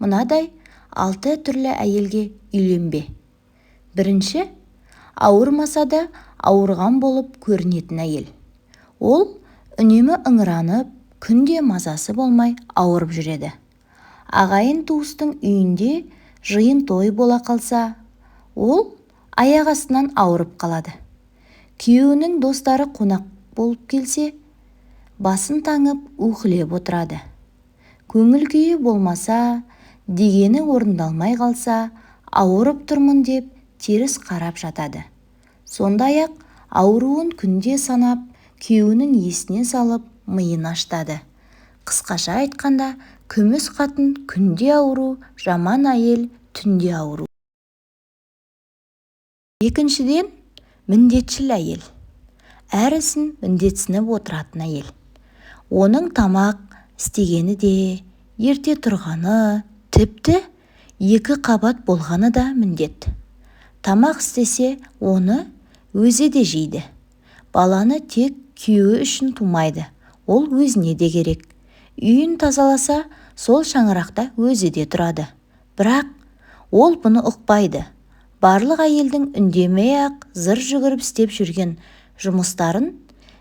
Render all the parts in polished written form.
Мынадай 6 түрлі әйелге үйленбе. Бірінші, ауырмаса да ауырған болып көрінетін әйел. Ол үнемі ыңыранып, күнде мазасы болмай ауырып жүреді. Ағайын туыстың үйінде жиын той бола қалса, ол аяқ астынан ауырып қалады. Күйеуінің достары қонақ болып келсе, басын таңып уһілеп отырады. Көңіл күйі болмаса, дегені орындалмай қалса, ауырып тұрмын деп теріс қарап жатады. Сондай-ақ ауруын күнде санап, күйеуінің есіне салып, миын аштады. Қысқаша айтқанда, күміс қатын күнде ауру, жаман әйел түнде ауру. Екіншіден, міндетшіл әйел. Әр ісін міндетсініп отыратын әйел. Оның тамақ істегені де, ерте тұрғаны, тіпті 2 қабат болғаны да міндет. Тамақ істесе, оны өзі де жейді. Баланы тек күйеуі үшін тумайды, ол өзіне де керек. Үйін тазаласа, сол шаңырақта өзі де тұрады. Бірақ ол бұны ұқпайды. Барлық әйелдің үндемей-ақ зыр жүгіріп істеп жүрген жұмыстарын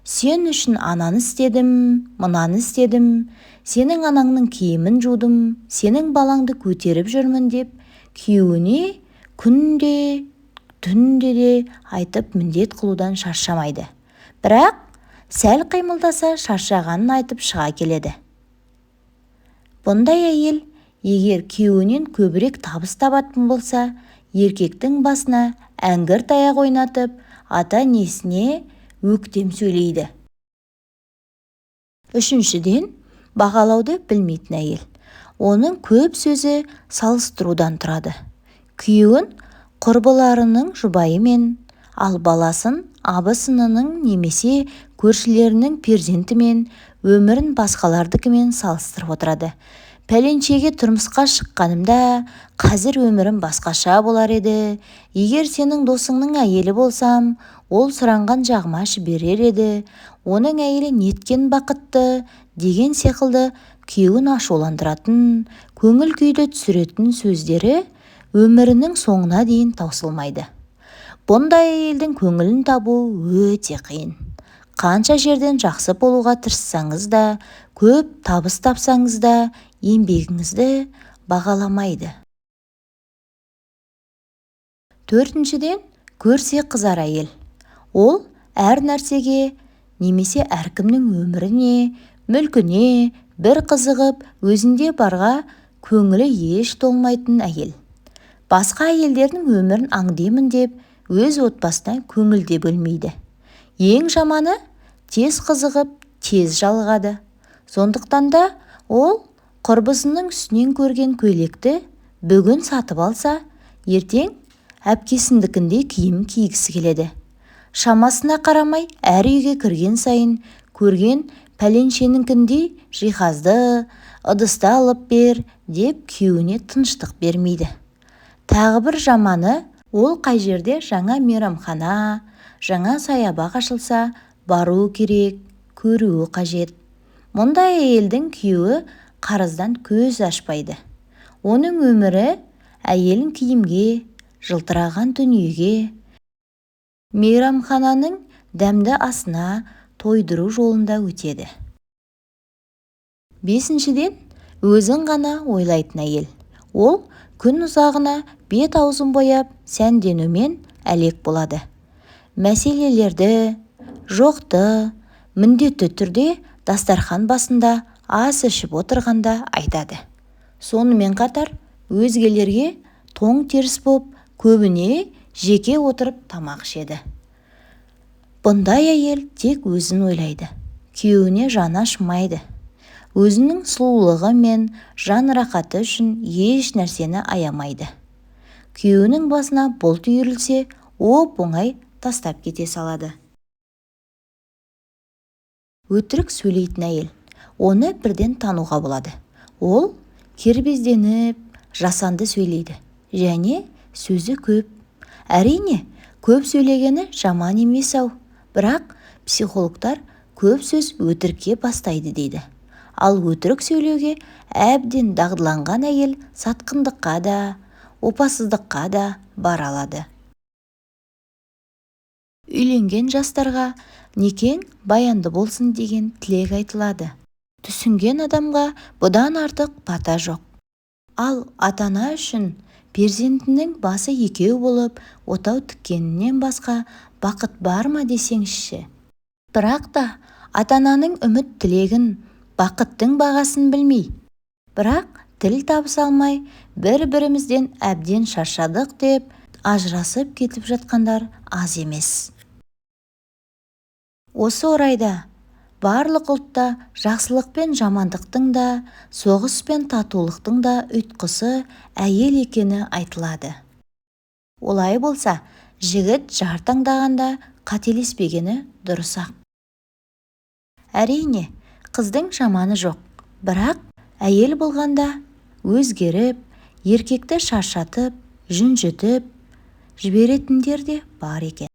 сен үшін ананы істедім, мынаны істедім, сенің анаңның киімін жудым, сенің балаңды көтеріп жүрмін деп күйеуіне күнде, түнде де айтып міндет қылудан шаршамайды. Бірақ сәл қимылдаса шаршағанын айтып шыға келеді. Бұндай әйел егер күйеуінен көбірек табыс табатын болса, еркектің басына әңгір таяқ ойнатып, ата-енесіне өктем сөйлейді. Үшіншіден, бағалауды білмейтін әйел. Оның көп сөзі салыстырудан тұрады. Күйеуін құрбыларының жұбайымен, ал баласын абысынының немесе көршілерінің перзентімен, өмірін басқалардікімен салыстырып отырады. Пәленшеге тұрмысқа шыққанымда қазір өмірім басқаша болар еді. Егер сенің досыңның әйелі болсам, ол сұранған жағыма жіберер еді. Оның әйелі неткен бақытты деген секілді күйеуін ашуландыратын, көңіл күйді түсіретін сөздері өмірінің соңына дейін таусылмайды. Бұндай әйелдің көңілін табу өте қиын. Қанша жерден жақсы болуға тырыссаңыз да, көп табыс тапсаңыз да, еңбегіңізді бағаламайды. Төртіншіден, көрсе қызар әйел. Ол әр нәрсеге немесе әркімнің өміріне, мүлкіне бір қызығып, өзінде барға көңілі еш толмайтын әйел. Басқа әйелдердің өмірін аңдимын деп, өз отбасына көңіл де бөлмейді. Ең жаманы, тез қызығып, тез жалығады. Сондықтан да ол құрбысының үстінен көрген көйлекті бүгін сатып алса, ертең әпкесіндікіндей киім кигісі келеді. Шамасына қарамай әр үйге кірген сайын көрген пәленшенікіндей жиһазды, ыдысты алып бер деп күйеуіне тыныштық бермейді. Тағы бір жаманы, ол қай жерде жаңа мейрамхана, жаңа саябақ ашылса, баруы керек, көруі қажет. Мұндай әйелдің күйеуі қарыздан көз ашпайды. Оның өмірі әйелін киімге, жылтыраған дүниеге, мейрамхананың дәмді асына тойдыру жолында өтеді. Бесіншіден, өзін ғана ойлайтын әйел. Ол күн ұзағына бет аузын бояп, сәнденумен әлек болады. Мәселелерді, жоқты, міндетті түрде дастархан басында ас ішіп отырғанда айтады. Сонымен қатар өзгелерге тоң теріс боп, көбіне жеке отырып тамақ ішеді. Бұндай әйел тек өзін ойлайды, күйеуіне жаны ашымайды. Өзінің сұлулығы мен жан рахаты үшін еш нәрсені аямайды. Күйеуінің басына бұлт үйірілсе, оп-оңай тастап кете салады. Өтірік сөйлейтін әйел. Оны бірден тануға болады. Ол кербезденіп, жасанды сөйлейді және сөзі көп. Әрине, көп сөйлегені жаман емес ау, бірақ психологтар көп сөз өтірікке бастайды дейді. Ал өтірік сөйлеуге әбден дағдыланған әйел сатқындыққа да, опасыздыққа да бара алады. Үйленген жастарға некең баянды болсын деген тілек айтылады. Түсінген адамға бұдан артық бата жоқ. Ал ата-ана үшін перзентінің басы екеу болып, отау тіккенінен басқа бақыт бар ма десеңізші. Бірақ та ата-ананың үміт-тілегін, бақыттың бағасын білмей, бірақ тіл табыса алмай, бір-бірімізден әбден шаршадық деп ажырасып кетіп жатқандар аз емес. Осы орайда барлық ұлтта жақсылық пен жамандықтың да, соғыс пен татулықтың да ұйытқысы әйел екені айтылады. Олай болса, жігіт жар таңдағанда қателеспегені дұрыс-ақ. Әрине, қыздың жаманы жоқ, бірақ әйел болғанда өзгеріп, еркекті шаршатып, жүнжітіп жіберетіндер де бар екен.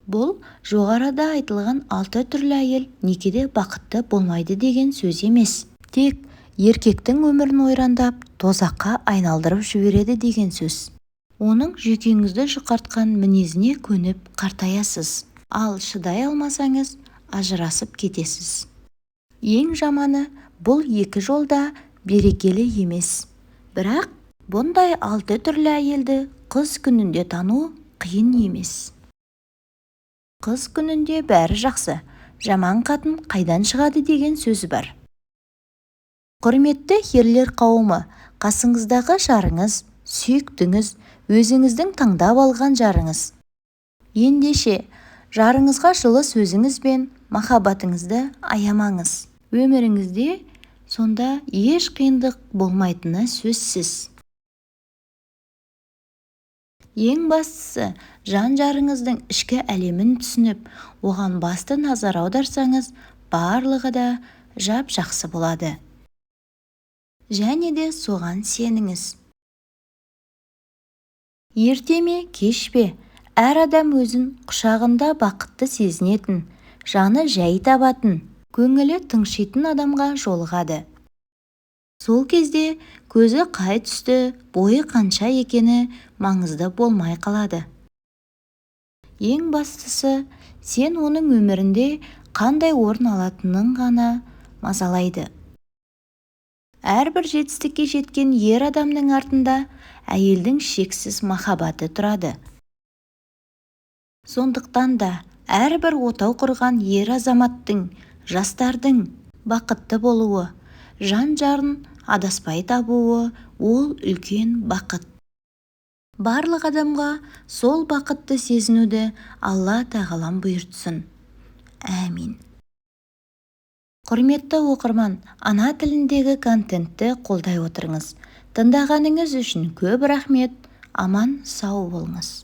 Бұл жоғарыда айтылған 6 түрлі әйел некеде бақытты болмайды деген сөз емес. Тек еркектің өмірін ойрандап, тозаққа айналдырып жібереді деген сөз. Оның жүйкеңізді жұқартқан мінезіне көніп қартаясыз. Ал шыдай алмасаңыз, ажырасып кетесіз. Ең жаманы, бұл екі жол да берекелі емес. Бірақ бұндай 6 түрлі әйелді қыз күнінде тану қиын емес. Қыз күнінде бәрі жақсы, жаман қатын қайдан шығады деген сөзі бар. Құрметті ерлер қауымы, қасыңыздағы жарыңыз, сүйіктіңіз, өзіңіздің таңдап алған жарыңыз. Ендеше, жарыңызға жылы сөзіңіз бен махаббатыңызды аямаңыз. Өміріңізде сонда еш қиындық болмайтыны сөзсіз. Ең бастысы, жан жарыңыздың ішкі әлемін түсініп, оған басты назар аударсаңыз, барлығы да жап-жақсы болады. Және де соған сеніңіз. Ерте ме, кеш пе, әр адам өзін құшағында бақытты сезінетін, жаны жай табатын, көңілі тыншитын адамға жолығады. Сол кезде көзі қай түсті, бойы қанша екені маңызды болмай қалады. Ең бастысы, сен оның өмірінде қандай орын алатының ғана мазалайды. Әрбір жетістікке жеткен ер адамның артында әйелдің шексіз махаббаты тұрады. Сондықтан да әрбір отау құрған ер азаматтың, жастардың бақытты болуы, жан-жарын адаспай табуы ол үлкен бақыт. Барлық адамға сол бақытты сезінуді Алла тағалам бұйыртсын. Әмин. Құрметті оқырман, ана тіліндегі контентті қолдай отырыңыз. Тыңдағаныңыз үшін көп рахмет. Аман сау болыңыз.